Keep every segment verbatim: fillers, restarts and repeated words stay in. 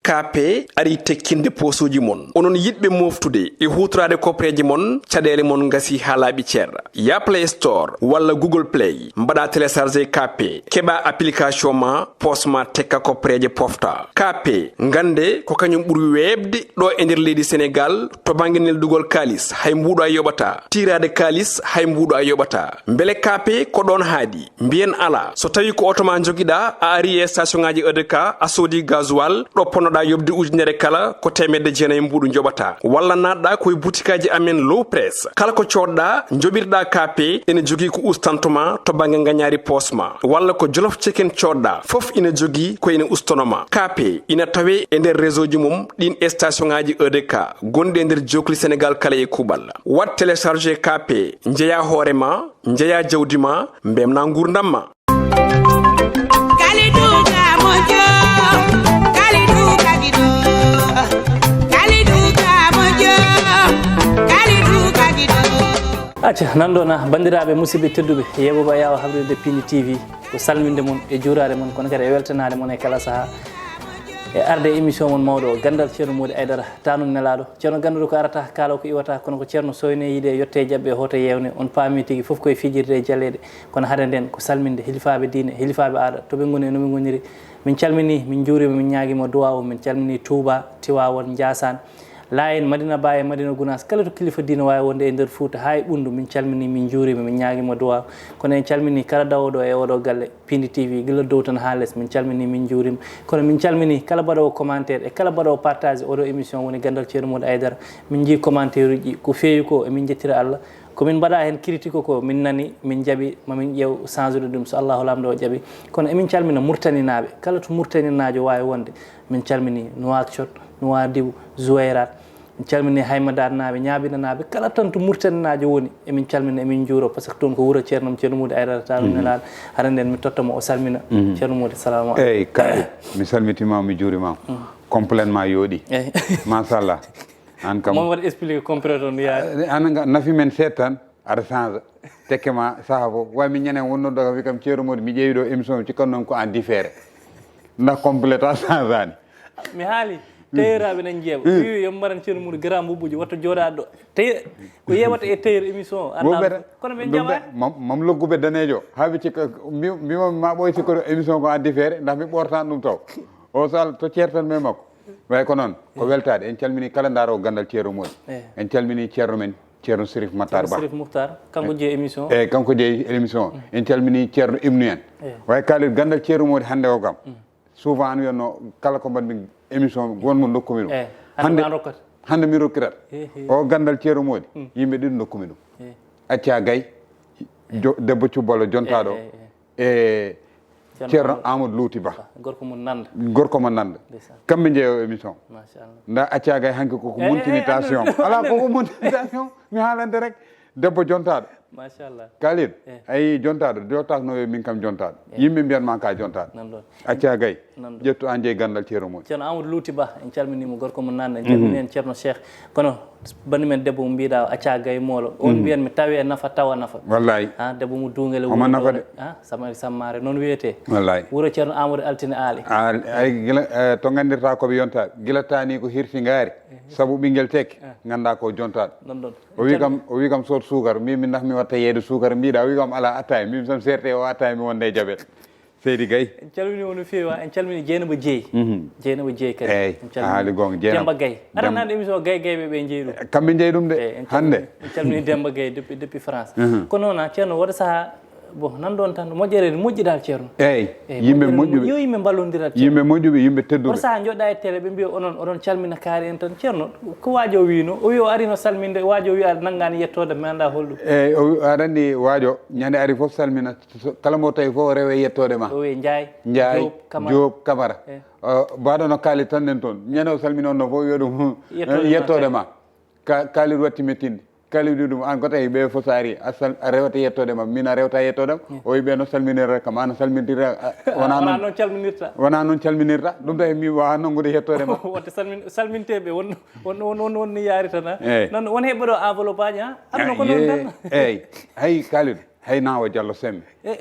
K P ari tekkinde poosuuji mon. Onon yiɗɓe mooftude e huutoraade kopreeje mon, caɗeele mon ngasi haa laaɓi cer. Ya Play Store walla Google Play, mbaɗa télécharger K P, keɓa application ma, poos ma tekka kopreeje pofta. K P, ngannde ko kañum ɓuri weeɓde ɗo e nder leydi Senegaal to bannge neldugol kaalis, hay mbuuɗo a yoɓata. Tiiraade kaalis, hay mbuuɗo a yoɓata. Mbele K P ko ɗoon haaɗi? Mbiyen alaa. So tawii ko oto ma njogiɗaa, a ari e station ŋaaji E D K, a soodi gasoil, ɗo ponnoɗaa yoɓde ujunere kala, ko teemedde jeenayi mbuuɗu njoɓataa. Walla naatɗaa ko e butikaaji amen Low Press. Kala ko coodɗaa, njoɓirɗaa K P, ene jogii ko ustanto ma to bannge ngañaari poos ma. Walla ko Jolof Chicken coodɗaa, fof ina jogii ko ina ustono ma. K P ina tawee e nder réseau ji mum ɗin e station ŋaaji E D K gonɗi e nder jookli Senegaal kala e kuuɓal. Waɗ télécharger K P, njeyaa hoore ma, njeyaa jawdi ma, mbemnaa nguurndam ma. Kalidou ka moƴƴo, Kalidou ka giɗo, Kalidou ka moƴƴo, Kalidou ka giɗo. Acca, nan ɗo na, banndiraaɓe, musidɓe tedduɓe, yeɓoɓe yaawa habrirde Pindi T V, ko salminde mon e juuraade mon, kono kadi e weltanaade mon e kala sahaa. E arde e émission mon mawɗo o, Ganndal Ceerno Moodi Aydara, taanum nelaaɗo. Ceerno Gannduɗo ko arata, kaala ko iwata, kono ko ceerno soyne yiide, yotte jaɓɓe, hoto yeewne. On paami tigi fof koye fijirde e jaleeɗe. Kono hade nden ko salminde hilifaaɓe diine, hilifaaɓe aada, to ɓe ngoni e no ɓe ngoniri. Min calmini, min njuurima, min ñaagima duwaa o, min calmini Touba, Tiwaawan, Njaasaan, Laayen, Madina Baay, Madina Gunaas, kala to kilifa diine waawi wonde e nder Fuuta, haa e Ɓunndu, min calmini, min njuurima, min ñaagima duwaa. Kono en calmini kala dawooɗo e oɗo galle, Pindi T V, gila dow tan haa les, min calmini, min njuurima. Kono min calmini kala mbaɗoowo commentaire e kala mbaɗoowo partage oɗo émission woni Ganndal Ceerno Moodi Aydara. Min njii commentaire uji, ko feewi ko, emin njettira Allah. Ko min mbaɗa heen critique ko, min nani, min njaɓi, ma min ƴeew change de ɗum, so Allahu Laamɗo o jaɓi. Kono emin calmina Murtaninaaɓe, kala to Murtaninaajo waawi wonde. Min calmini Nouakchott, Nouadhibou, Zouérate. Min calmini Haymadaanaaɓe, Ñaabinanaaɓe, kala tan to Murtaninaajo woni, emin calmina, emin njuuro, par ce que toon ko wuro Ceerno, Ceerno Moodi Aydara, taanum nelaaɗo. Hade nden mi totta mo, o salmina. Ceerno Moodi, salaamu aleykum. Eyyi, Kaali, mi salmitiima, mi juuriima. Complètement yooɗi. Eyyi. Machallah. An kam. Moom waɗa expliqué comprendre on yaade. An nga nafi men seeɗa tan, aɗa change. Tekke ma saha fof. Way mi ñanen wonnoo daga wi kam Ceerno Moodi, mi ƴeewi ɗo émission o, cikkan noon ko en différé. Nda complète a change ani. Mi haali. Tailleur aɓe nan jeeɓa. Wi yo mbaran Ceerno Moodi grand mbubuji, watto jooɗaade ɗo. Tailleur, ko yewata e tailleur émission o, annda. Kono ɓe jaɓaani. Mam, mam logguɓe daneejo. Haa ɓe cikka, mbi-, mbima ma ɓooy sikko ɗo émission ko en différé, ndax mi ɓortan ɗum taw. O sal to ceertan men makko. Way ko noon, ko weltaade. En calmini kala ndaaroowo Ganndal Ceerno Moodi. Eyi. En calmini ceerno men, Ceerno Sérif Matar Ba. Sérif Mouhtar, kanko jeyi émission o. Eyi, kanko jeyi émission o. En calmini ceerno Ibnu en. Eyi. Way kaalid Ganndal Ceerno Moodi hannde o kam. Souvent an wiyatno kala ko mbaɗmi émission wonmo dokkumi ɗum. Eyi. Hannde hannde ko an rokkata. Hannde mi rokkirat. Ehe. O Ganndal Ceerno Moodi, yimɓe ɗiɗo dokkumi ɗum. Eyi. Acca Gay, jo-, debbo cubbalo jontaaɗo. Eyi, eyi, eyi. E Ceerno Amadou Louti Ba. Gorko mo nanda. Gorko mo nanda. Ndeysaan. Kamɓe jeeyo émission. Machallah. Nda accagay hanki koko montini tension. Ala koko montini tension. Mi haalante rek. Debbo jontaɗo. Machallah. Kalid. Ayi jontaɗo. Jottaka no min kam jontaɗo. Yimɓe mbiyatma ka jontaɗo. Nan ɗon. Accagay. Nan ɗon. Ƴettu an jeeyi gandal Ceerno Moodi. Ceerno Amadou Louti Ba, en calminimo, gorko mo nanda. En calmini en Ceerno Cheikh. Kono banndi men debbo mo mbiɗa o Acca Gay Moolo, on mbiyan mi tawi e nafa tawa nafa. Wallahi. Ha debbo mo Duungele. Omo nafa de. Ha Samari Sammare non wiyete. Wallahi. Wuro Ceerno Amadou Altine Aali. Ay gila to gandirta ko ɓe yonta gila tani ko hirti ngaari. Sabu ɓingel teke ganda ko jontaɗo. Non ɗon. O wi kam o wi kam sood suukar mbi mi ndax mi watta yeeyde suukar mbiɗa o wi kam ala attaye mbi mi sam serte o attaye mi wonde e jaɓel. Seydi Gaye. En calmini mo no feewi, en calmini Jeynaba Jeey. Jeynaba Jeey kadi. Eyyi, a haali goonga, Jeynaba. Demba Gaye. Aɗa nani émission Gaye Gaye ɓe ɓe jeeyi ɗum. Kamɓe jeeyi ɗum de. Hannde. En calmini Demba Gaye depuis depuis France. Kono noon ceerno woɗa saha bon nan ɗon tan moƴƴere ne moƴƴi dal ceerno. Eyyi, yimɓe moƴƴuɓe. Yo yimɓe mballondiral ceerno. Yimɓe moƴƴuɓe, yimɓe tedduɓe. Woɗa saha joɗɗa e télé ɓe mbiya onon oɗon calmina kaari en tan ceerno ko waajo wino o wi o arino salminde waajo wi aɗa nangani yettode mi anda holɗum. Eyyi, aɗa andi waajo ñande ari fof salmina. Kala mo tawi fof rewe yettoɗe ma. Owe Njaay. Njaay Joob Kamara. Joob Kamara. Baɗo no kaali tan nen toon ñande o salmini on no fof wiya ɗum yettoɗe ma. Kaalid watti mettinde kaalid wi ɗum an ko tawi ɓe fof so ari a rewata yettoɗe ma min a rewta yettoɗam o wi ɓe no salminirta kam an salmintira. Wona noon calminirta wona noon calminirta ɗum tawi mi wawa nanngude yettoɗe ma. Wonte salminteɓe won won won won ni yaritana. Noon won heɓɓe ɗo enveloppe aji ha aduna ko noon tan. Eyyi hay kaalid. Hay Nawo Diallo Semme. E,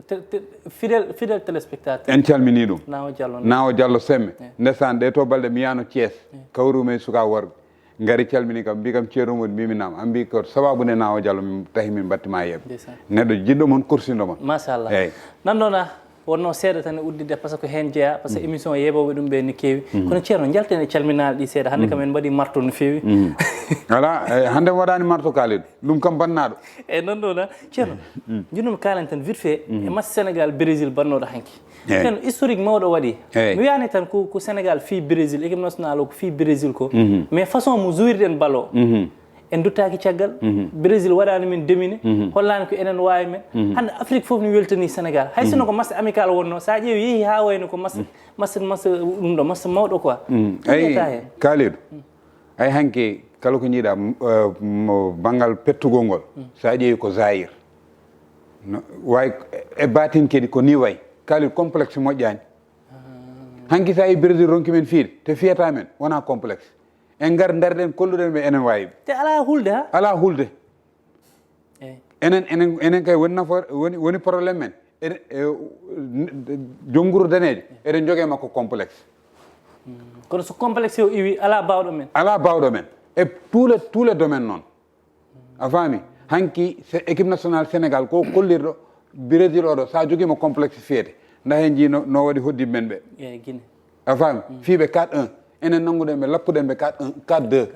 te- te- fidèle fidèle téléspectateur. En calminii ɗum. Nawo Diallo. Nawo Diallo Semme. Ndesan ɗe to balɗe mi yano Thiès. Kawrumi e suka worɓe. Ngari calmini kam mbi kam ceerno Modi mbimi nam an mbi ko sababu nde Nawo Diallo min tahi min mbattima yeɓe. Ndesan. Neɗɗo jiɗɗo mon kursindo mon. Machallah. Eyyi. Nanɗona wonno seeɗa tan e udditde par ce que heen jeyaa par ce que émission yeeɓooɓe ɗum ɓe ne keewi. Kono ceerno njalten e calminaali ɗi seeɗa hannde kam en mbaɗi marto no feewi. Ala, eh, hannde mi waɗani marto Kalidou. Ɗum kam bannaɗo. E nanɗona ceerno jiɗnumi kaalen tan vite fait e match Sénégal Brésil bannoɗo hanki. Eyyi. Ceerno historique mawɗo waɗi. Eyyi. Mi wiyani tan ko ko Sénégal fii Brésil équipe nationale o ko fii Brésil ko. Mais façon mo jouirɗen bal o en duttaaki caggal. Brésil waɗani min dominer. Hollani ko enen wawi men. Hannde Afrique fof ne weltani Sénégal hay sinno ko match amical wonno sa ƴeewi yeehi ha wayno ko match match match ɗum ɗo match mawɗo quoi. Ay Kalidou, ay hanki kala ko jiiɗa, eh, mo banngal pettugol ngol, so a ƴeewi ko Zaïre. No, way e batin kadi ko ni way. Kalidou, complexe moƴƴani. Hanki sa yi Brésil ronki men fiide te fiyata men wona complexe. En ngar darɗen kolluɗen ɓe enen wawi ɓe. Te ala hulde ha. Ala hulde. Eyyi. Enen enen enen kay woni nafoore woni woni problème men. Eɗen e, n- jom nguru daneejo eɗen jogee makko complexe. Kono so complexe o iwi ala bawɗo men. Ala bawɗo men e tous les tous les domaines noon. A faami? Hanki se- équipe nationale Sénégal ko kollirɗo Brésil oɗo sa jogiima complexe fiyete nda hen jii no, no waɗi hoddiɓe men ɓe. E Guinée. A faami? Fii ɓe quatre un enen nannguɗen ɓe lappuɗen ɓe quatre un quatre deux.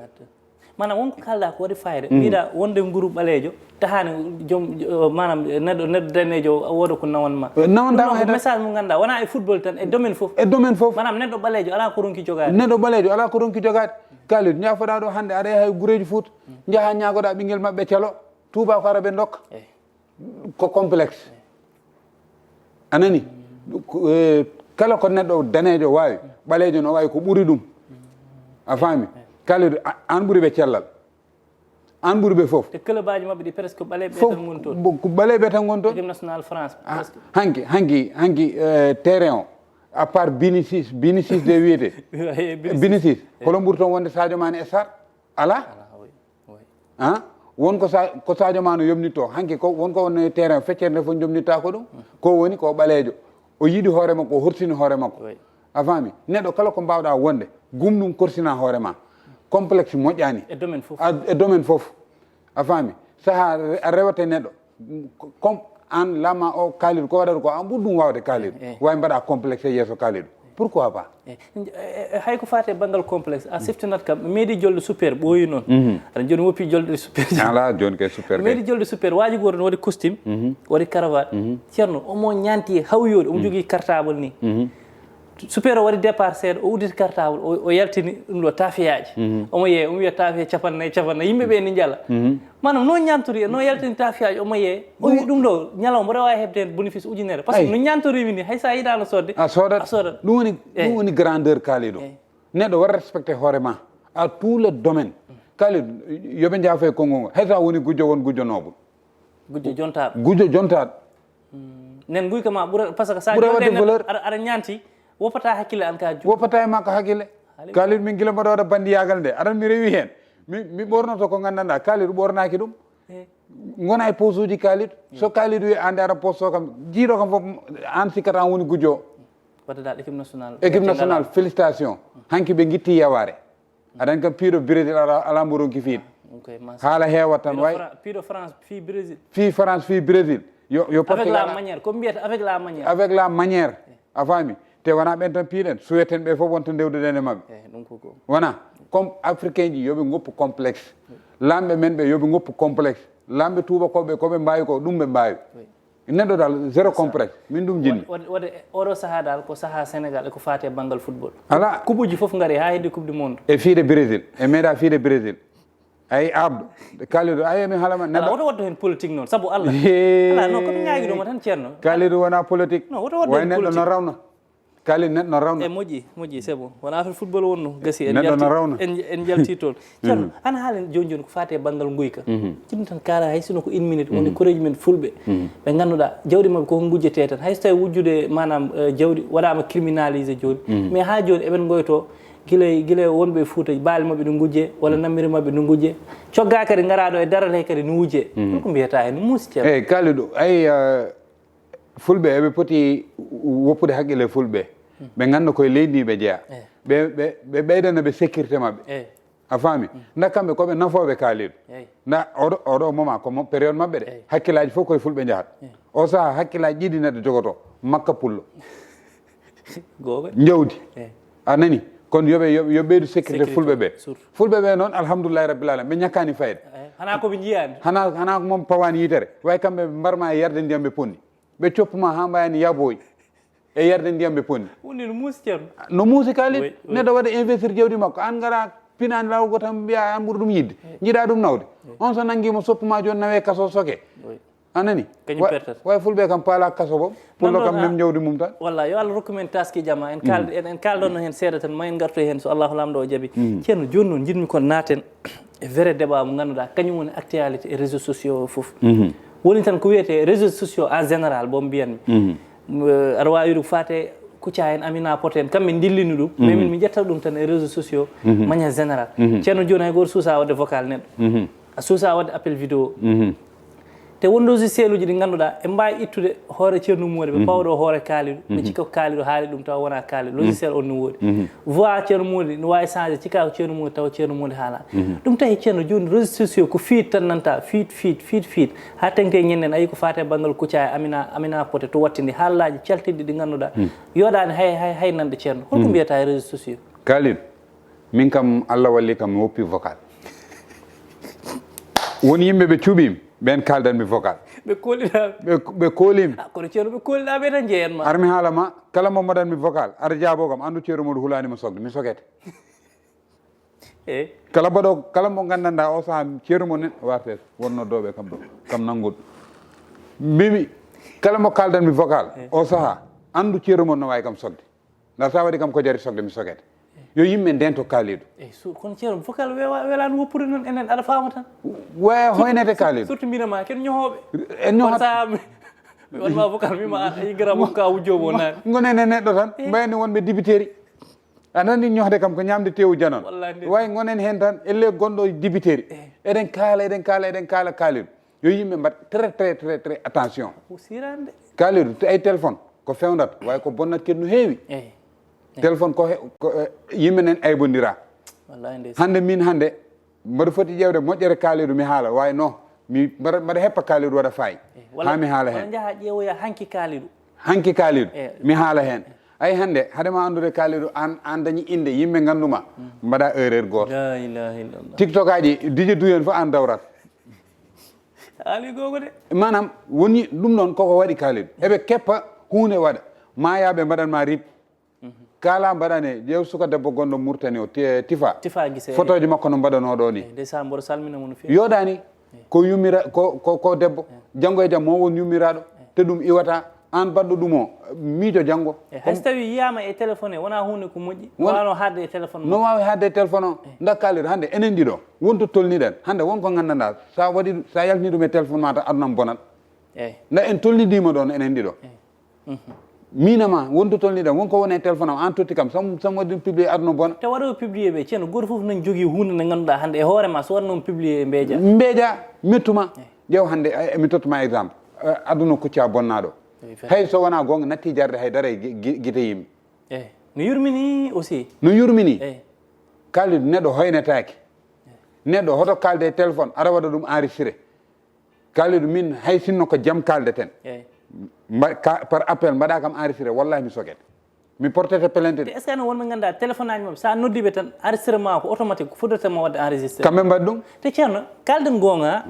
Maanaam wonko kalɗa ko waɗi fayida mbiɗa wonde nguru ɓaleejo tahaani joom maanaam neɗɗo neɗɗo daneejo wooda ko nawan ma. Nawanta Ɗum noon ko message mo ngannduɗaa wona e football tan e domaine fof. E domaine fof. Maanaam neɗɗo ɓaleejo alaa ko ronki jogaade. Neɗɗo ɓaleejo alaa ko ronki jogaade. Kalidou ñaafoɗaa ɗo hannde aɗa yaha e gureeji Fuuta njaha ñaagoɗaa ɓinngel maɓɓe calo tuuba ko ara ɓe ndokka. Ko complexe. A nani? Ko- eh, kala ko neɗɗo daneejo waawi ɓaleejo no waawi ko ɓuri ɗum. A faami? Kalidou a- an ɓuri ɓe cellal. An ɓuri ɓe fof. Te club aji maɓɓe ɗi presque ɓaleeɓe Fof tan ngoni toon. Ko ɓaleeɓe tan ngoni toon. Équipe nationale France Ah, presque. Hanki hanki hanki eh, terrain o à part Binicis Binicis de wiyete. Binicis holo ɓuri toon wonde Sadio Mané e Sarr. Ala. Oui, oui. Ah, won ko sa ko Sadio Mané yomnitto hanki ko won ko wonno e terrain feccere nde fof jomnitta ko ɗum. Ko woni ko ɓaleejo o yiɗi hoore makko o horsini hoore makko. Oui. A faami? Neɗɗo kala ko mbawɗa wonde gum ɗum korsina hoore ma. Complexe moƴƴani. E domaine fof. A- e domaine fof. A faami? Saha re- a rewete neɗɗo comme an lama o Kalidou ko waɗata ko an ɓuri ɗum wawde Kalidou. Eh. Wawi mbaɗa complexe yeeso Kalidou. Pourquoi pas? E, e, e, hay ko faati e banngal complexe a siftinat kam mi meeɗi jolde super ɓooyi noon. Aɗa joni woppi jolde super. Ala joni kay super Mi kay. Meeɗi jolde super waaji gooto no waɗi costume waɗi cravate. Ceerno omo ñaanti e hawyoode omo jogii cartable ni. Super o waɗi départ seeɗa o udditi cartable o o yaltini ɗum ɗo tafiyaaji. Omo yeeya omo wiya tafiya capannayyi capannayyi yimɓe ɓe ni njala. Maanaam noon ñaantori e noon yaltini tafiyaaji omo yeeya o wi ɗum ɗo ñalawma mboɗo waawi heɓde heen bénéfice ujunere par ce que Ay. No ñaantori mi ni hay so a yiɗaano soodde. A soodat. A soodat. Ɗum woni Eh. Ɗum woni grandeur Kalidou. Eh. Neɗɗo waɗa respecté hoore ma à tous les domaines. Kalidou yoɓe njaafo e konngol ngol hay so a woni gujjo won gujjo noble. Gujjo jontaaɗo. Gujjo jontaaɗo. Nen nguyka ma ɓura par ce que sa Ɓura jonde wadde nen valeur. Aɗa aɗa ñaanti woppata hakkille an ka ju. Woppata e makko hakkille. Kalidou min gila mboɗo waɗa bandiyagal nde aɗan mi rewi heen. Mi mi ɓornoto ko nganndanɗa Kalidou ɓornaki ɗum. Eh. Gona e posuji Kalidou so Kalidou wi ande aɗa posto kam jiiɗo kam fof an sikkata an woni gujjo. Wadde dal équipe nationale. Équipe nationale félicitation. Hanki ɓe guitti yaware. Aɗan kam piiɗo Brésil ala ala mbo ronki fiiɗe. Haala heewat tan way. Piiɗo France fii Brésil. Fii France fii Brésil. Yo yo Avec la Portugal. Manière ko mbiyata avec la manière. Avec la manière. A faami? Te wona ɓen tan piiɗen suweten ɓe fof wonta ndewduɗen e maɓɓe. Eh, ɗum koko. Wona comme africain ji yoɓe goppu complexe. Lamɓe men ɓe yoɓe goppu complexe. Lamɓe tubakoɓe koɓe mbawi ko ɗum ɓe mbawi. Neɗɗo dal zéro complexe min ɗum jinmi. Wode wode oɗo saha dal ko saha Sénégal eko faati e banngal football. Ala. Kubuji fof ngari ha heddi coupe du monde. E fiide Brésil e meeɗa fiide Brésil. Ay abdo Kalidou ay mi halama Ala neɗɗo. Woto waddu hen politique noon sabu Allah. Hee. Ala non komi ñaagi ɗuma tan ceerno. Kalidou wona politique. Non, woto waddu Way hen neɗɗo politique. No rawna. Kalidou neɗɗo no rawna. E moƴƴi moƴƴi c'est bon wona affaire football wonno gasi en Neɗɗo no jalti- rawna. en en jalti toon. Ceerno ana haalen joni joni ko faati e banngal nguyka. Ɗum tan kaala hay sino ko une minute woni koreji men fulɓe. Ɓe ngannduɗa jawdi maɓɓe koko gujjete tan hay so tawi wujjude maanaam eh, jawdi waɗama criminalisé joni. Mais ha joni eɓen goyto Gila, gila wonɓe e Fuuta, baali maɓɓe no ngujje, walla nammiri maɓɓe no ngujje. Coggaa kadi ngaraa ɗo e daral he kadi no wujje. Holko mbiyata heen? Muusi, Ceerno. Eeyi, Kalidou, ay, eh, Fulɓe eɓe poti woppude hakkille Fulɓe. Ɓe ngannda koye leydi ndi ɓe jeyaa. Eeyi. Ɓe, ɓe, ɓe ɓeydana ɓe sécurité maɓɓe. Eeyi. A faami? Nda kamɓe ko ɓe nafooɓe Kalidou. Eeyi. Nda oɗo, oɗo moment ko mo-, période maɓɓe de. Eeyi. Hakkillaaji fof koye Fulɓe njahata. Eeyi. O sahaa hakkillaaji ɗiɗi neɗɗo jogoto. Makka pullo. Googa. Njawdi. Eeyi. A nani? Kono yo ɓe, yo, yo ɓeydu sécurité. Sécurité, Fulɓe ɓe. Surtout. Fulɓe ɓe noon, alhamdulillahi rabbil alamin, ɓe ñakkaani fayda. Eeyi. Xanaa ko ɓe njiyaani. Xanaa, xanaa ko mon pawaani yitere. Way kamɓe mbarma e yarde ndiyam ɓe ponni. Ɓe coppu ma haa mbayani yabooyi. E yarde ndiyam ɓe ponni. Woni no muusi, Ceerno. No muusi Kalidou. Oui, oui. Neɗɗo waɗa investir jawdi makko. An ngara pinaani laawol gooto tan mbiya an ɓuri ɗum yiɗde. Eeyi. Njiɗa ɗum nawde. Eeyi. On so nanngii mo soppu ma jooni nawe kaso soke. Oui. A nani? Kañum Wa-, pertata. Way Fulɓe kam paala kaso boom. Pullo kam mem jawdi mum tan. Walla, yo Allah rokku men taski jama. En kaal-, en, en kaaldonno heen seeɗa tan, ma en ngartoy heen so Allahu Laamɗo o jaɓi. Ceerno, jooni noon njiɗmi kon naaten e vrai débat mo ngannduɗaa kañum woni actualité e réseaux sociaux o fof. Woni tan ko wiyetee réseaux sociaux en général, boom mbiyanmi. Euh, aɗa waawi wiide ko faate Kouthia en, Amina Poté en, kamɓe ndillini ɗum. Mais min mi ƴetta ɗum tan e réseaux sociaux, manière générale. Ceerno, jooni hay gooto suusaa waɗde vocal neɗɗo. A suusaa waɗde appel vidéo. Te won logiciel uji ɗi ngannduɗaa e mbaawi ittude hoore Ceerno Moodi, ɓe pawa ɗo hoore Kalidou, ɓe cikka ko Kalidou haali ɗum tawa wonaa Kalidou. Logiciel on no woodi. Voix Ceerno Moodi no waawi changé, cikka ko Ceerno Moodi tawa Ceerno Moodi haala. Ɗum tahi Ceerno, jooni réseaux sociaux ko fiit tan nanta, fiit, fiit, fiit, fiit. Haa teŋti e ñanden, a yii ko faati e banngal Kouthia e Amina, Amina Poté to wattindi haalaaji caltinɗi ɗi ngannduɗaa. Yooɗaani hay, hay, hay nanɗe Ceerno. Holko mbiyata e réseaux sociaux? Kalidou, min kam, Allah walli kam, mi woppi vocal. Won yimɓe ɓe cuɓiimi, ɓeen kaaldanmi vocal. Ɓe kooliɗaa? Ɓe, ɓe kooliimi. Ah, kono Ceerno, ɓe kooliɗaa ɓe tan njeyan ma. Ar mi haala ma, kala mo mbaɗanmi vocal, aɗa jaaboo kam, anndu Ceerno Moodi hulaani mo sokde, mi sokete. Eeyi. Kala mbaɗo, kala mo nganndanɗaa o sahaa Ceerno Moodi nen wartee, won noddooɓe kam ɗo, kam nannguɗo. Mbimi, kala mo kaaldanmi vocal, eeyi, o sahaa, anndu Ceerno Moodi no waawi kam sokde. Ndaa, so a waɗi kam ko jari sokde, mi sokete. Yo yimɓe ndento Kalidou. Eyi, su-, kono Ceerno, vocal wewa-, welaani woppude noon, enen aɗa faama tan. Waya hoynete Kalidou. Surtout mbina ma, ken ñohooɓe. En ñohat. Kono sa mi, mi waɗ ma vocal, mi ma a yigira mo ka wujjooɓe o naani. Ngonen e neɗɗo tan, eyi, mbayni wonɓe dibiteri. A nani ñohde kam ko ñamde tewu janon. Wallahi nde. Way ngonen heen tan, elle gonɗo dibiteri. Eyi. Eɗen kaala, eɗen kaala, eɗen kaala Kalidou. Yo yimɓe mbaɗ très, très, très, très attention. O sirande. Kalidou, te ay téléphone, ko fewndata, way ko bonnata kadi no heewi. Eyi. Eyi. Téléphone ko he-, ko, eh, yimɓe nen aybondira. Wallahi ndeysaan. Hannde min hannde, mbaɗa foti ƴeewde moƴƴere Kalidou mi haala, way no, mi mbaɗa, mbaɗa heppa Kalidou waɗa fayi. Eyi. Walla, haa mi haala walla heen. Njaha ƴeewoya hanki Kalidou. Hanki Kalidou, eyi, mi haala heen. Ay hannde, hade ma anndude Kalidou, an, an dañi innde, yimɓe nganndu ma, mbaɗa erreur gooto. La ilaha illallah. TikTok aji, dije duyen fof an dawrat. Haali gooto de. Maanaam, woni ɗum noon koko waɗi Kalidou. Eɓe keppa huunde waɗa. Ma yaa ɓe mbaɗan ma rip. Kala mbaɗane, ƴeew suka debbo gonɗo Murtani o, Ti-, Tifa. Tifa Gise. Fotooji makko no mbaɗanoo ɗo ni. Eyi, ndeysaan, mboɗo salmina mo no feewi. Yooɗaani. Eyi. Ko yummira-, ko, ko, ko debbo. Eyi. Janngo e jam mo won yummiraaɗo. Eyi. Te ɗum iwata. Aan baɗɗo ɗum o, miijo janngo. Eyi, hay so tawii yiyaama e téléphone, wonaa huunde ko moƴƴi. Won-, waawno haaɗde e téléphone. No waawi haaɗde e téléphone o. Eyi. Nda Kalidou, hannde enen ɗiɗo, won to tolniɗen. Hannde won ko nganndanɗaa, so a waɗi, so a yaltini ɗum e téléphone ma tan, aduna am bonat. Eyi. Nda en tolnidiima ɗoon enen ɗiɗo. Eyi. Mhm. Miin e ma, won to tolniɗen, won ko woni e téléphone am, aan totti kam, sam, sam waɗi ɗum publié, aduna bona. Te waɗooɓe publié ɓe, ceerno, gooto fof nan jogii huunde nde ngannduɗaa hannde e hoore ma, so waɗ noon publié e mbeeja. Mbeeja, mettu ma. Eyi. Ƴeew hannde, eh, mi totta ma exemple. Eh, aduna Kouthia bonnaaɗo. Eyi, fait. Hay so wonaa goonga, natti jarde hay dara e gi-, gi-, gite yimɓe. Eyi. No yurmini aussi. No yurmini. Eyi. Kalidou, neɗɗo hoynetaake. Eyi. Neɗɗo hoto kaalde e téléphone, aɗa waɗa ɗum enregistré. Kalidou, min hay sinno ko jam kaaldeten. Eyi. Mba-, ka-, par appel mbaɗa kam enregistré, wallahi mi sokete. Mi portete plainte de. Te est-ce que ene wonɓe ngannduɗaa téléphone aji maɓɓe, so a noddiiɓe tan, enregistrement ko automatique, ko fuɗɗata ma waɗde enregistré. Kamɓe mbaɗi ɗum. Te ceerno, kaalden goonga,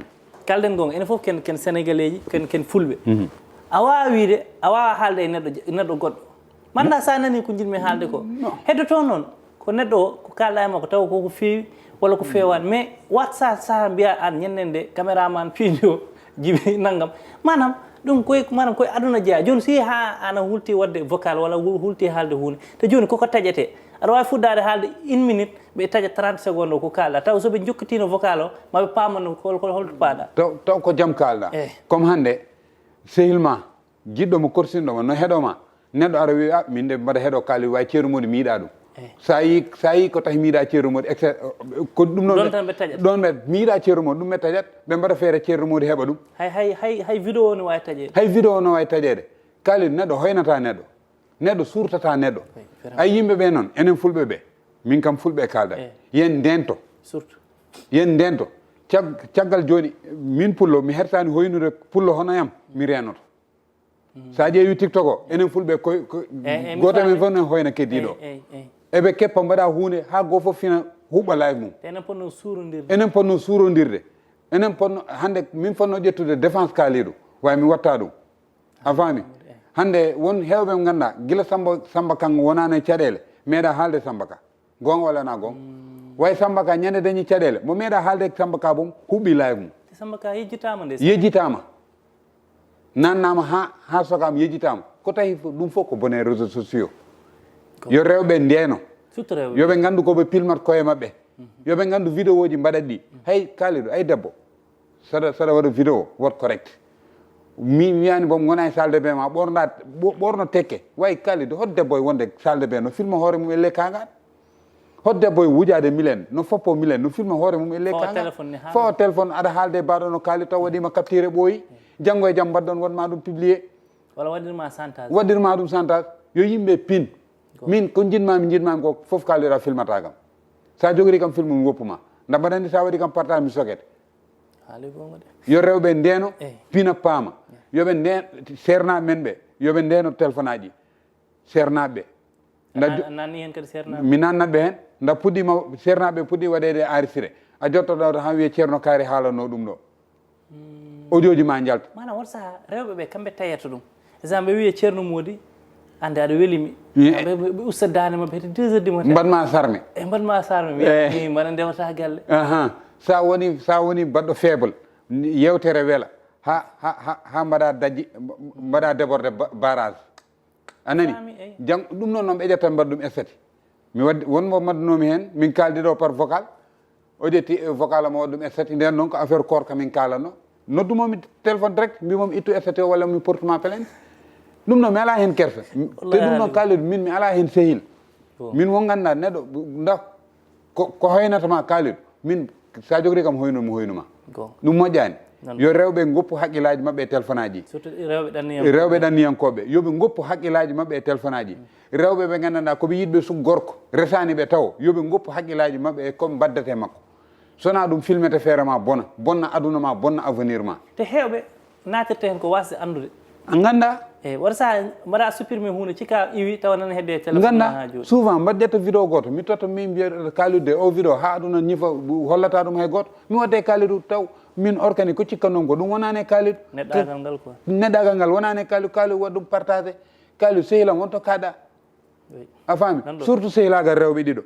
kaalden goonga, enen fof ken, ken Sénégalais ji, ken, ken Fulɓe. Mhm. A waawaa wiide, a waawaa haalde e neɗɗo, neɗɗo goɗɗo. Manda sa nani ko njiɗmi haalde ko. Non. Heddoto noon, ko neɗɗo o, ko kaalɗa e makko, tawa ko ko feewi, walla ko feewaani. Mais wat sa, sa mbiya aan ñanden de, caméraman piijo, jibi nanngam. Maanaam, ɗum koye, maanaam koye aduna jeyaa. Jooni si haa ana hulti waɗde vocal, walla hul-, hulti haalde huunde. Te jooni koko taƴetee. Aɗa waawi fuɗɗaade haalde une minute, ɓe taƴa trente secondes o ko kaalɗa. Taw so ɓe njokkitiino vocal o, ma ɓe paamano ko hol-, hol-, holto paaɗa. Taw, taw ko jam kaalɗa. Eh. Comme hannde, sehil ma, jiɗɗo mo, korsinɗo mo, no heɗo ma. Neɗɗo ara wi, "Ah, min de mbaɗa heɗo Kalidou, way Ceerno Modi mi yiɗa ɗum." Sa yi, sa yi ko tahi mi yiɗa Ceerno Modi, et cetera. Ko ɗum noon. Ɗon tan ɓe taƴat. Ɗon ɓe mi yiɗa Ceerno Modi, ɗum ɓe taƴat. Ɓe mbaɗa feere Ceerno Modi heɓa ɗum. Hay hay hay hay vidéo o no wawi taƴede. Hay vidéo o no wawi taƴede. Kalidou, neɗɗo hoynata neɗɗo. Neɗɗo surtata neɗɗo. Ay, yimɓe ɓe noon, enen fulɓe ɓe, min kam fulɓe e kalda. Yen ndento. Surtout. Yen ndento. Cag- caggal joni, min pullo mi hertani hoynude pullo hono yam, mi renoto. Sa ƴeewi TikTok o, enen fulɓe koy ko- goto men fof ne hoyna keddiɗo. Eɓe keppa mbaɗa hunde ha goo fof fina huɓɓa live mum. Enen ponno surondirde. Enen ponno surondirde. Enen ponno hande min fonno ƴettude défense Kalidou, way mi watta ɗum. A faami? Hande won hewɓe ɓe ganduɗa gila Samba Samba Kan wonano e caɗele, meeɗa haalde Samba Ka. Gonga walla na gonga? Way Samba Ka ñande dañi caɗele, mo meeɗa haalde Samba Ka boom huɓɓi live mum. Samba Ka yejjitama nde. Yejjitama. Nannama ha ha sokama yejjitama. Ko tahi ɗum fof ko bone réseaux sociaux. Yo rewɓe ndeno. Surtout rewɓe. Yoɓe gandu koɓe pilmat koye mabɓe. Yoɓe gandu vidéo ji mbaɗat ɗi. Hay Kalidou, ay debbo, saɗa saɗa waɗa vidéo, wat correct. Mi wiyani boom gona e salle de bain ma ɓorna ɓorno tekke. Way Kalidou, hot debbo e wonde salle de bain no filma hoore mum e lekkagal? Hot debbo e wujade milen, no foppo milen, no filma hoore mum e lekkagal? Fawa téléphone, aɗa haalde e baɗo no Kalidou taw waɗima capture ɓooyi. Janngo e jam mbaɗɗon wonma ɗum publié. Walla waɗirma santage. Waɗirma ɗum santage. Yo yimɓe pin. Min ko jiɗmami jiɗmami ko fof Kalidou a filmata kam. Sa jogori kam film mi woppuma. Nda mbaɗani sa waɗi kam partage mi sokete. Haali gonga de. Yo rewɓe ndeno, pina paama. Yoɓe nden sernaɓe men ɓe, yoɓe ndeno téléphone aji sernaɓe. Nda nanni hen kadi sernaɓe. Mi nannat ɓe hen. Nda puɗɗima sernaɓe puɗɗi waɗede enregistré. A jottoɗo ha wiye Ceerno Kaari haalano ɗum ɗo. Audio ji ma njalta. Manam won saha rewɓe ɓe kamɓe tayata ɗum. Exemple ɓe wiye Ceerno Modi, ande aɗa welimi. Ɓe usta dande mabɓe hede deux heures du matin. Mbaɗma sarme. E mbaɗma sarme mi mbaɗa ndewata galle. Sa woni sa woni baɗɗo faible, yewtere wela ha ha ha mbaɗa daji, mbaɗa déborde barrage. A nani? Jang ɗum noon noon ɓe ƴettan mbaɗa ɗum estati. Mi wadde wonmo maddunomi heen, min kaaldi ɗo par vocal. O ƴetti vocal am o waɗi ɗum estati. Nden noon ko affaire koorka min kaalanno. Noddumomi téléphone direct, mbimomi ittu estati o walla mi portuma plainte. Ɗum noon mi alaa heen kersa. Te ɗum noon Kalidou min mi alaa heen sehil. Min won ngannduɗaa neɗɗo nda ko ko hoynata ma Kalidou. Min sa jogori kam hoynu mi hoynuma. Ɗum moƴƴaani. Yo rewɓe ngoppu haqqillaaji maɓɓe e téléphone aji. Rewɓe ɗanniyankooɓe yoɓe ngoppu haqqillaaji maɓɓe e téléphone aji. Rewɓe ɓe nganndanɗaa ko ɓe yiɗɓe suk gorko resaani ɓe taw yoɓe ngoppu haqqillaaji maɓɓe e ko ɓe mbaddata e makko. Sona ɗum filmete feere ma bona bonna aduna ma bonna avenir ma. Te heewɓe naatirta heen ko waasde anndude. A ngannda. Eyi wata sa mbaɗa supprimer huunde cika iwi tawa nana hedde téléphone ma ha jooni. Souvent mbaɗ ƴetta vidéo gooto mi totta min mbiya Kalidou de o vidéo ha aduna ñifa hollata ɗum hay gooto. Mi wadde Kalidou taw min orkani ko cikkannomi ko ɗum wonani e Kalidou. Neɗɗagal ngal quoi. Neɗɗagal ngal wonani e Kalidou, Kalidou waɗ ɗum partagé. Kalidou sehilam wonto kaɗa. A faami? Surtout sehilagal rewɓe ɗiɗo.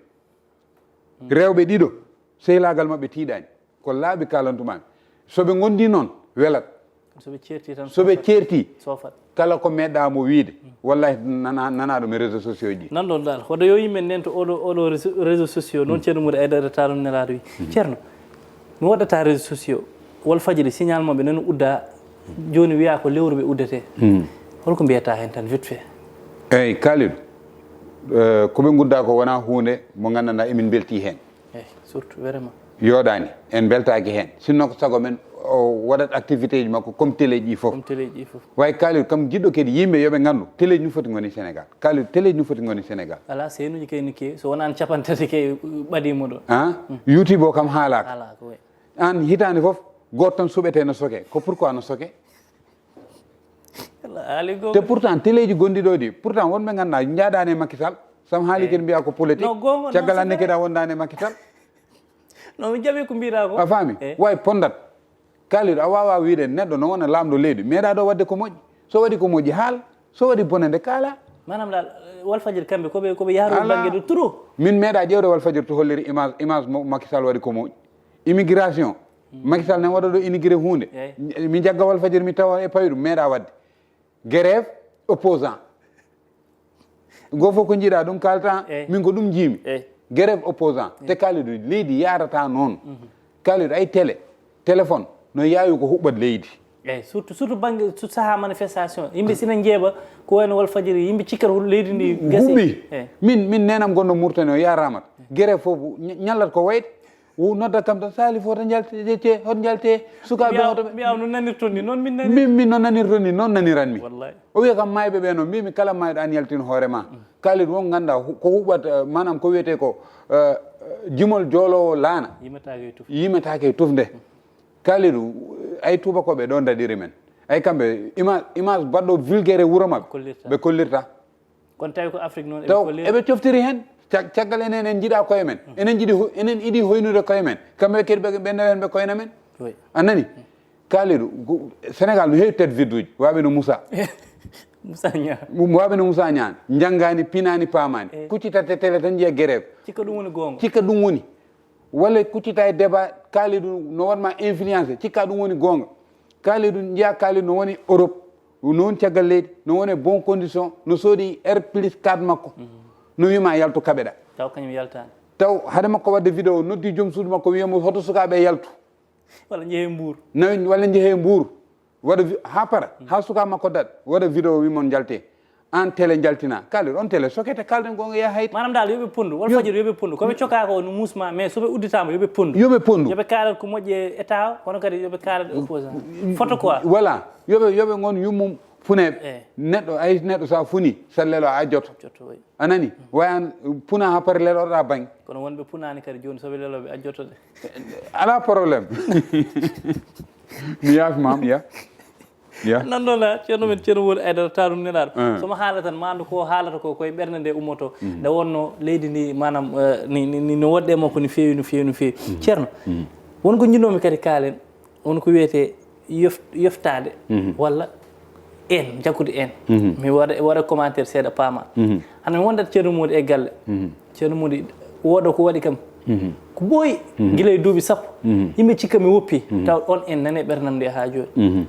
Rewɓe ɗiɗo sehilagal maɓɓe tiiɗani. Ko laaɓi kalantumami. So ɓe ngondi noon welat. So ɓe ceerti tan so ɓe ceerti kala ko meɗɗa mo wiide wallahi nana nana ɗum e réseaux sociaux ji. Nanɗon dal hoɗo yo yimɓe ndento oɗo oɗo réseau sociaux noon ceerno mouɗa aydara taɗum nelaɗo wi ceerno. Mi waɗata réseau sociaux wal fajiri signal maɓɓe nani udda. Joni wiya ko lewru ɓe uddete. Holko mbiyata hen tan vite fait? Eyyi Kalidou, ko ɓe gudda ko wona hunde mo gandanɗa emin belti hen. Eyyi surtout vraiment. Yooɗani en beltaki hen sinno ko sago men o waɗat activité ji makko comme télé ji fof. Comme télé ji fof. Way Kalidou kam jiɗɗo kadi yimɓe yooɓe gandu télé ji no foti goni Sénégal. Kalidou télé ji no foti goni Sénégal. Ala seenuji kay no kewi so wonani capantati kay ɓadimo ɗo. An YouTube o kam haalaka. Haalaka oui. An hitande fof goto tan suɓete no soke ko pourquoi no soke? Te pourtant teleji gonɗi ɗo ɗi pourtant wonɓe ganduɗa jaadani e Macky Sall sam haali kene mbiya ko politique. Caggal anne keɗa wondani e Macky Sall. No mi jaɓi ko mbiɗa ko a faami. Way pondat. Kalidou a wawa wiide neɗɗo no wona lamɗo leydi meeɗa ɗo wadde ko moƴƴi. So waɗi ko moƴƴi haal. So waɗi bonande kaala. Manam la walfajiri kamɓe koɓe koɓe yaaru banggue ɗo trop. Min meeɗa ƴewde walfajiri to holliri image image mo Macky Sall waɗi ko moƴƴi. Immigration. Macky Sall nan waɗa ɗo inigiré hunde. Mi jagga walfajiri mi tawa e pawi ɗum meeɗa wadde. Grève opposant. Goo fof ko jiiɗa ɗum kalta min ko ɗum jiimi. Grève opposant te Kalidou leydi yarata noon. Kalidou ay télé téléphone no yaawi ko huɓɓat leydi. Eyyi, surtout, surtout banggue, surtout saaha manifestation. Yimɓe sina njeeɓa, ko wayno Walfadjiri, yimɓe cikkata ko leydi ndi gasi. Huɓɓi. Eyyi. Min, min nenam gonɗo Mauritanie o, ya Ramat. Guerre fof, ñ-, ñallat ko wayde. O nodda kam tan, "Salif, hoto njalte, hoto njalte, sukaaɓe, hoto ɓe." Mbiya no nanirton ni, noon min nani. Min, min no nanirton ni, noon naniranmi. Wallahi. O wiya kam, "Mayɓe ɓe noon." Mbimi, "Kala mayɗo an yaltin hoore ma." Kalidou, on ngannda hu-, ko huɓat, eh, maanaam ko wiyetee ko, eh, jimol joolowo laana. Yimetaake e tufde. Yimetaake e tufde. Kalidou, ay tuubakooɓe ɗo daɗiri men. Ay kamɓe, ima-, image baɗɗo vulgaire e wuro maɓɓe. Kollirta. Ɓe kollirta. Kono tawi ko Afrique noon, eɓe taw kollira. Eɓe coftiri heen. Cag-, caggal enen en njiɗa koye men. Enen njiɗi ho-, enen iɗi hoynude koye men. Kamɓe kadi ɓe, ɓe nawi heen ɓe koyna men. Oui. A nani? Kalidou, go-, Sénégal no heewi tête vide uji. Waɓe no Moussa. Moussa Niang. Mo waɓe no Moussa Niang. Njanngaani, pinaani, paamaani. Eh. Kuccita te télé tan njiya guerre. Cikka ɗum woni goonga. Cikka ɗum woni. Walla kuccita e débat, Kalidou no waɗma influencé. Cikka ɗum woni goonga. Kalidou, njiya Kalidou no woni Europe. Noon caggal leydi, no woni e bon condition, no soodi R plus quatre makko. Mhm. No wiima yaltu kaɓeɗa. Taw kañum yaltaani. Taw hade makko waɗde vidéo, noddi joom suudu makko, wiyamo hoto sukaaɓe yaltu. Walla njehee Mbuur. Nawi, walla njehee Mbuur. Waɗa vi-, haa para, haa suka makko daɗ, waɗa vidéo wi mon njalte. Aan télé njaltina. Kalidou, on télé sokete, kalden goonga, yaa hayti. Maanaam daal, yo ɓe pondu. Wal fajiri, yo ɓe pondu. Ko ɓe cokaa ko no muusma, mais so ɓe udditaama, yo ɓe pondu. Yo ɓe pondu. Yo ɓe kaalat ko moƴƴi e État, kono kadi yo ɓe kaalat e opposant. Foto quoi. Voilà. Yo ɓe, yo ɓe ngon yummum funeeɓe. Eh. Neɗɗo, ay neɗɗo sa funi, sa lelo a jotto. Jotto, oui. A nani? Wayan puna haa pare leloɗa baŋ. Kono wonɓe punaani kadi jooni, so ɓe leloɓe a jotto de. Alaa problème. Mi yaafi maam, ya. Ya. Nan noon, ah, ceerno men, ceerno Moodi Aydara, taanum nelaaɗo. Ah. So mo haala tan, maandu ko haalata ko, koye ɓernde nde ummoto. Mm. Nde wonno leydi ndi, maanaam, eh, ni, ni, ni, no woɗɗe makko ni feewi, no feewi, no feewi. Mm. Ceerno, mm, won ko njinnoomi kadi kaalen, won ko wiyetee yof-, yoftaade, mhm, walla en, jaggude en. Mhm. Mi waɗa, waɗa commentaire seeɗa, paama. Mhm. Hannde mi wondat ceerno Moodi e galle. Mhm. Ceerno Moodi, wooda ko waɗi kam. Mhm. Ko ɓooyi, mhm, gila e duuɓi sappo. Mhm. Yimɓe cikka mi woppi, mhm, taw on en nani ɓernam nde haa jooni. Mhm.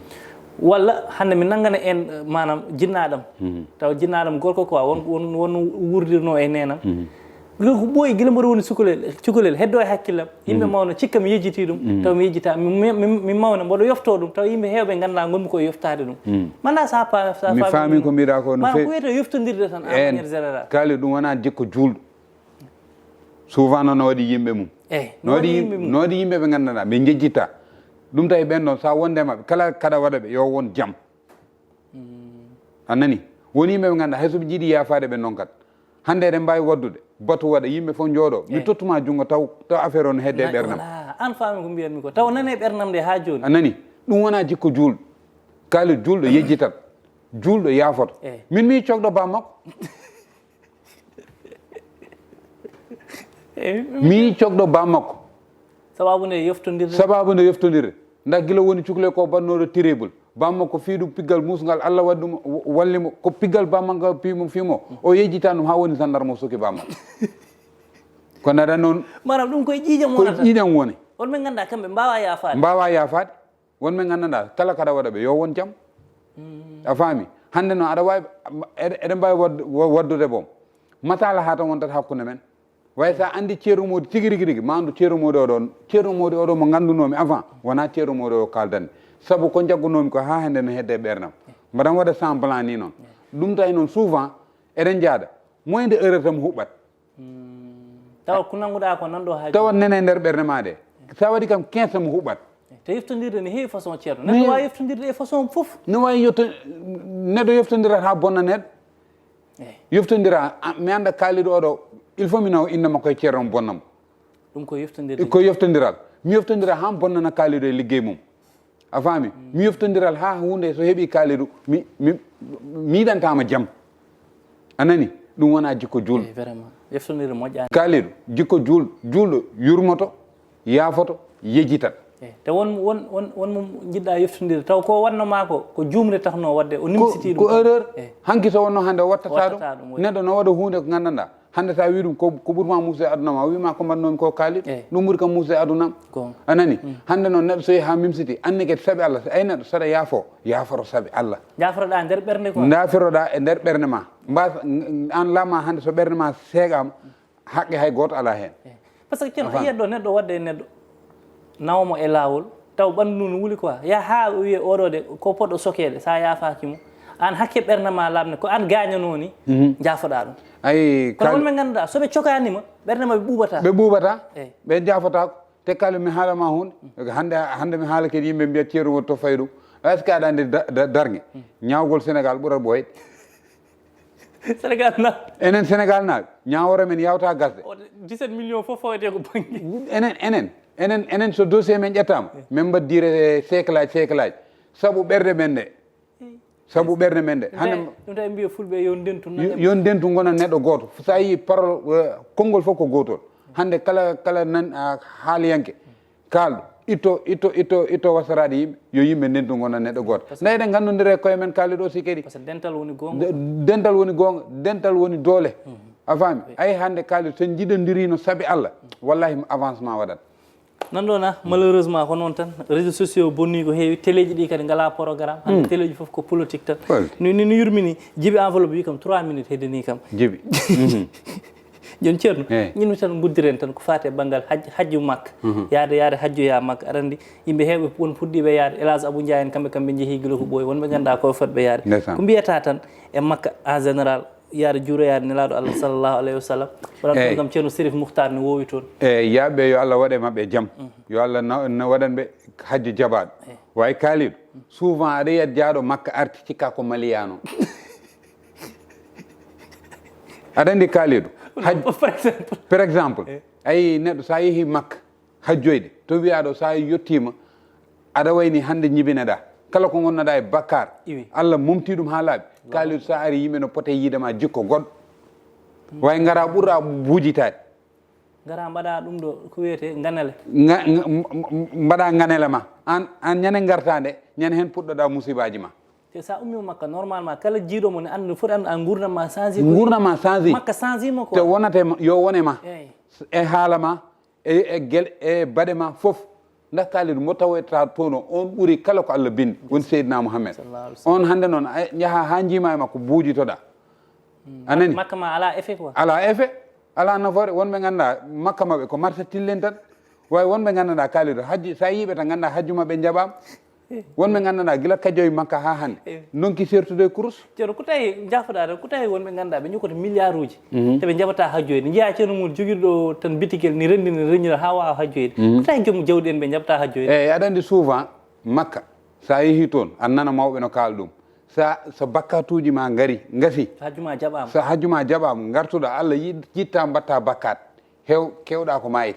Walla hannde mi nanngana en, eh, maanaam jinnaaɗam. Mhm. Taw jinnaaɗam gorko quoi, won, won, won wurdirno e neenam. Mhm. Gila ko ɓooyi, gila mboɗo woni cukalel, cukalel, heddo e hakkillam. Yimɓe, mhm, mawna, cikka mi yejjitii ɗum, mhm, taw mi yejjitaa. Mi, mi, mi, mi mawna, mboɗo yoftoo ɗum, taw yimɓe heewɓe nganndaa ngonmi ko e yoftaade ɗum. Mhm. Manda sa pa-, sa mi faami ko mbiɗa ko no maanaam feewi. Ko wiyetee yoftondirde tan, en manière générale. Kaali ɗum wonaa jikko juulɗo. Souvent noon no waɗi yimɓe mum. Eyi, no waɗi yimɓe mum. No waɗi yimɓe ɓe nganndanɗaa, ɓe njejjitaa. Ɗum tawi ɓen ɗon, sa wonde e maɓɓe, kala kaɗa waɗa ɓe, yo won jam. Mm. A nani? Won yimɓe ɓe nganndanɗaa, hay so ɓe njiɗi yaafaade ɓe nonkat. Hannde eɗen mbaawi waɗdude, batu waɗa, yimɓe fof njooɗoo. Mi, eh, tottuma junngo taw, taw affaire o no hedde e ɓernam. Voilà. Aan faami ko mbiyatmi ko. Taw nani e ɓernam nde haa jooni. A nani? Ɗum wonaa jikko juulɗo. Kaalis juulɗo yejjitat. Juulɗo yaafoto. Eh. Min mi cogɗo bammakko. Eh, mi cogɗo bammakko. Sababu nde yoftondirde. Sababu nde yoftondirde. Nda gila woni cukle ko bannooɗo terrible. Bammakko fii ɗum piggal muusngal, Allah waɗi ɗum, walli mo. Ko piggal bammakko fii mo, fii mo. O yejjitan ɗum haa woni sandar mo suki bammakko. Ko nada noon. Maanaam ɗum koye ƴiiƴam wonata. Koye ƴiiƴam woni. On ɓe nganndaa kamɓe mbaawaa yaafaade. Mbaawaa yaafaade. Won ɓe nganndanɗaa, kala kaɗa waɗa ɓe, yo won jam. Mm. A faami? Hannde noon, aɗa waawi, eɗe-, eɗen mbaawi waɗ-, wa-, waɗdude boom. Masala haa tan wontata hakkunde men. Way so a anndi Ceerno Moodi tigi rigi rigi, ma anndu Ceerno Moodi oɗo, Ceerno Moodi oɗo mo nganndunoomi avant, wonaa Ceerno Moodi o kaaldanmi. Sabu ko njaggunoomi ko haa hannde no hedde e ɓernam. Mbaɗan waɗa semblant ni noon. Ɗum tawi noon souvent, eɗen njaada. Moyen de erreur tan mo huɓɓat. Hmm. Tawa ko nannguɗaa ko nan ɗo haa tawa jooni. Nene e nder ɓernde ma de. Sa waɗi kam quinze mo huɓɓat. Te yoftondirde ne heewi façon, ceerno. Neɗɗo waawi yoftondirde e façon fof. Ne waawi yotto-, neɗɗo yoftondirat haa bonna neɗɗo. Eyi. Yoftondira, a, mi annda Kaalidu oɗo, il faut mi nawa innde makko e ceerno mo bonna mo. Ɗum ko yoftondirde. Ko yoftondiral. Mi yoftondira haa mi bonnana Kaalidu e liggey mum. A faami? Mm. Mi yoftondiral haa huunde so heɓi Kaalidu, mi, mi, mi yiɗantaama jam. A nani? Ɗum wonaa jikko juulɗo. Eyi, vraiment. Yoftondirde moƴƴaani. Kaalidu, jikko juul-, juulɗo yurmoto, yaafoto, yejjitat. Eyi, te won, won, won, won mo njiɗɗaa yoftondirde, taw ko waɗno maa ko, ko juumre taknoo waɗde, o nimsitii ɗum. Ko, ko erreur. Eyi. Hanki so wonno hannde o wattataa ɗum. Wattataa ɗum, oui. Neɗɗo no waɗa huunde ko nganndanɗaa. Hannde so a wii ɗum ko, ko ɓuri ma muusde e aduna ma, o wii ma ko mbaɗnoomi ko Kaalidu. Eyi. Ɗum ɓuri kam muusde e aduna am. Goonga. A nani? Mm. Hannde noon neɗɗo so yehi haa mimsiti, anni kadi saɓi Allah, so ay neɗɗo saɗa yaafo, yaaforo saɓi Allah. Jaaforoɗaa nder ɓernde ko? Jaaforoɗaa e nder ɓernde ma. Mbasa, an lama hannde so ɓernde ma seegaama, haqqe hay gooto alaa heen. Eyi. Par ce que ceerno, a faami? A yiyat ɗo neɗɗo waɗde e neɗɗo, nawa mo e laawol, Taw ɓanndu ndu no wuli quoi. Yaha haa o wiye oɗo de ko poɗɗo sokeede, so a yaafaaki mo. Aan hakke ɓernde ma laaɓne, ko aan gaañanoo ni, mhm, njaafoɗaa ɗum. Ay, kono won ɓe ngannduɗaa, so ɓe cokaani ma, ɓernde maɓɓe ɓuuɓataa. Ɓe ɓuuɓataa, eey, ɓe njaafotaako. Te kala mi haala ma huunde, hannde, hannde mi haala kadi yimɓe mbiya Ceerno woni to faydu. Est-ce que aɗa anndi da-, da-, darnge? Ñaawgol Sénégal ɓura ɓooyde. Sénégal na. Enen Sénégal naaɓe, ñaawore men yawta gasde. O dix-sept millions fof fawete ko bannge. Enen, enen, enen, enen so dossier men ƴettaama, eh, men mbaddire siècle aji, siècle aji. Sabu ɓerɗe men ɗe. Eh. Sabu ɓerɗe men ɗe. Ɗum hannde tawi, ɗum tawi mbiya fulɓe yo ndentu yo, nana yo ndentu ngona neɗɗo gooto. So a yii parole, eh, konngol fof ko gootol. Hannde kala, kala nan, ah, haaliyanke, kaalɗo, itto, itto, itto, itto wasaraade yimɓe, yo yimɓe ndentu ngona neɗɗo gooto. Parce que nde eɗen nganndondira e koye men kaalɗo o si kadi. Parce que dental woni goonga. De-, dental woni goonga, dental woni doole. Mhm. A faami? Oui. Ay hannde kaalɗo so en njiɗondiriino sabi Allah, wallahi avancement waɗat. Nan ɗo na, malheureusement ko noon tan. Réseaux sociaux bonni ko heewi, teleeji ɗi kadi ngalaa programme. Hannde, hmm, teleeji fof ko politique tan. Politique. Ni, ni, ni yurmini, jibi enveloppe wi kam trois minutes heddini kam. Jibi. Mhm. Jooni Ceerno, eh, ñinmi tan nguddiren tan ko faati e banngal haj-, hajju Makka. Mhm. Yaade, yaade hajjoya Makka. Aɗa anndi yimɓe heewɓe won puɗɗiiɓe yaade. El Hadj Abou Ndiaye en kamɓe, kamɓe njehii gila ko ɓooyi. Wonɓe ngannduɗaa ko fotɓe yaade. Ndeysaan. Ko mbiyata tan e Makka en général, yaade juuroyaade Nelaaɗo Allah sallallahu alayhi wa sallam. Waɗata ɗum, eey, kam Ceerno Serif Muhtar ne woowi toon. Eey, yaaɓe yo Allah waɗe maɓɓe jam. Mhm. Yo Allah na-, na waɗan ɓe hajju jaɓaaɗo. Eey. Way Kalidou, souvent aɗa yiyat jaaɗo Makka arti cikka ko Maliyano. Aɗa anndi Kalidou, haj-, par exemple. Par exemple, eh, ayi neɗɗo so a yehi Makka hajjoyde, to wiyaɗo so a yettiima, aɗa wayni hannde ñibinaɗa. Kala ko ngonnoɗa e bakkar, iwi, Allah momti ɗum haa laaɓi. Allahu Kalidou, so a ari yimɓe no pote yiide ma jikko goɗɗo. Mm. Way ngara ɓurɗa buujitaade. Ngara mbaɗa ɗum ɗo ko wiyetee nganele. Nga-, nga-, m-, m-, mbaɗa nganele ma. Aan, aan ñande ngartaa nde, ñande heen puɗɗoɗa musibaaji ma. Te so a ummii Makka, normalement, kala jiiɗo mo ne annda, foti annda nguurndam ma changé ko. Nguurndam ma changé. Makka changé mo ko. Te wonate ma, yo wone ma. Eey. E haala ma, e, e gel-, e baɗe ma fof. Ndax Kalidou mo tawoyta toon o, on ɓuri kala ko Allah binndi, woni Seydina Muhammad. Sallallahu alayhi wa sallam. On hannde noon, a njaha haa njiima e makko buujitoɗa. Mm. A nani? Makka ma alaa effet quoi. Alaa effet, alaa nafoore. Wonɓe ngannduɗaa Makka maɓɓe ko marsa tillen tan. Way wonɓe ngannduɗaa Kalidou, hajji, so a yii ɓe tan ngannduɗaa hajju maɓɓe jaɓaama. Eh. Wonɓe ngannduɗaa gila kajjoy Makka haa hannde, eh, ndonki sertude e kurus. Ceerno, ko tawi njaafoɗaa tan, ko tawi wonɓe ngannduɗaa ɓe ñokoto milliard uji, mhm, te ɓe njaɓataa hajjoyde. Njiyaa ceerno mum jogirɗo tan bitigel ni renndina, renndina haa waawa hajjoyde. Mhm. Ko tawi joom jawdi en ɓe njaɓataa hajjoyde? Eey, aɗa anndi souvent Makka, so a yehii toon, a nana mawɓe no kaala ɗum. Sa, so bakkatuuji ma ngari, ngasi. So hajju ma jaɓaama. So hajju ma jaɓaama, ngartuɗa, Allah yi-, yitta mbatta bakkat. Hew, kewɗa ko maayde.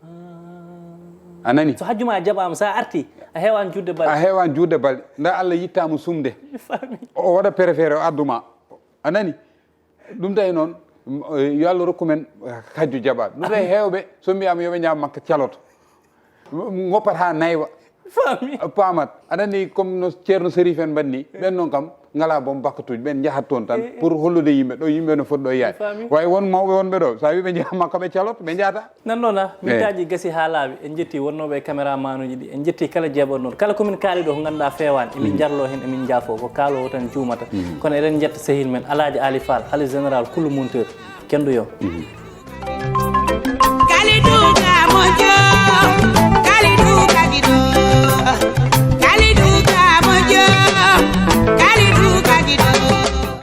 Ah. A nani? So hajju ma jaɓaama, sa arti, a heewaan juutde balɗe. A heewaan juutde balɗe. Nda Allah yittaama sumde. Mi faami. O waɗa préféré, o addu ma. A nani? Ɗum tawi noon, m-, eh, yo Allah rokku men, eh, hajju jaɓaaɗo. Ɗum tawi heewɓe, so mbiyaama yo ɓe ñaam Makka, caloto. M-, ngoppat haa naywa. Faami. Paamat. Aɗa anndi comme no Ceerno Serif en mbaɗni, ɓen noon kam, ngalaa boom bakkatuuji, ɓen njahat toon tan, eh, eh, pour hollude yimɓe, ɗo yimɓe no foti ɗo yaade. Faami. Way won mawɓe wonɓe ɗo, so a wii ɓe njaha Makka, ɓe calot, ɓe njahata. Nan noon, ah, eh, mintaaji gasii haa laaɓi. En njettii wonnooɓe e caméraman uji ɗi. En njettii kala jeeɓoɗo noon. Kala ko min kaali ɗo ko ngannduɗaa feewaani, emin, mhm, njarloo heen, emin njaafoo. Ko kaaloowo tan juumata. Mhm. Kono eɗen njetta sehil men, Alaaji Aali Faal, Halifa Général kullu monteur. Kenduyo. Mhm. Kalidou ka moƴƴo, Kalidou ka giɗo, Kalidou ka moƴƴo, Kalidou ka giɗo.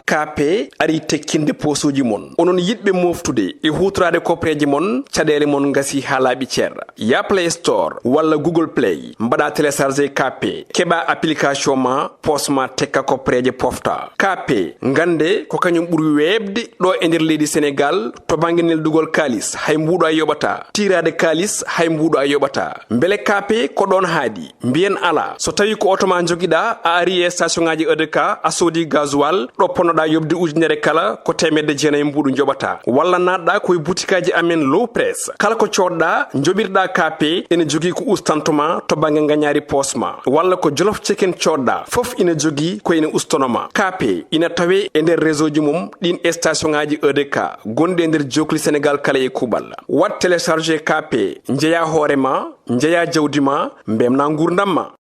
K P ari tekkinde posuuji mon. Onon yiɗɓe moftude e huutoraade koppereeje mon, caɗeele mon ngasi haa laaɓi cer. Ya Play Store walla Google Play, mbaɗa télécharger K P, keɓa application ma, poos ma tekka koppereeje pofta. K P, ngannde ko kañum ɓuri weeɓde ɗo e nder leydi Senegaal to bannge neldugol kaalis, hay mbuuɗo a yoɓataa. Tiiraade kaalis, hay mbuuɗo a yoɓataa. Mbele K P ko ɗoon haaɗi? Mbiyen alaa. So tawii ko oto ma njogiɗaa, a ari e station ŋaaji E D K, a soodi gasoil, ɗo ponnoɗaa yoɓde ujunere kala, ko teemedde jeenayi mbuuɗu njoɓataa. Walla naatɗaa ko e butikaaji amen Low Press. Kala ko coodɗaa, njoɓirɗaa K P, ene jogii ko ustanto ma to bannge ngañaari poos ma. Walla ko Jolof Chicken coodɗaa, fof ina jogii ko ene ustono ma. K P ina tawee e nder réseau ji mum ɗiin e station ŋaaji E D K gonɗi e nder jookli Senegaal kala e kuuɓal. Waɗ télécharger K P, njeyaa hoore ma, njeyaa jawdi ma, mbeltinaa nguurndam ma.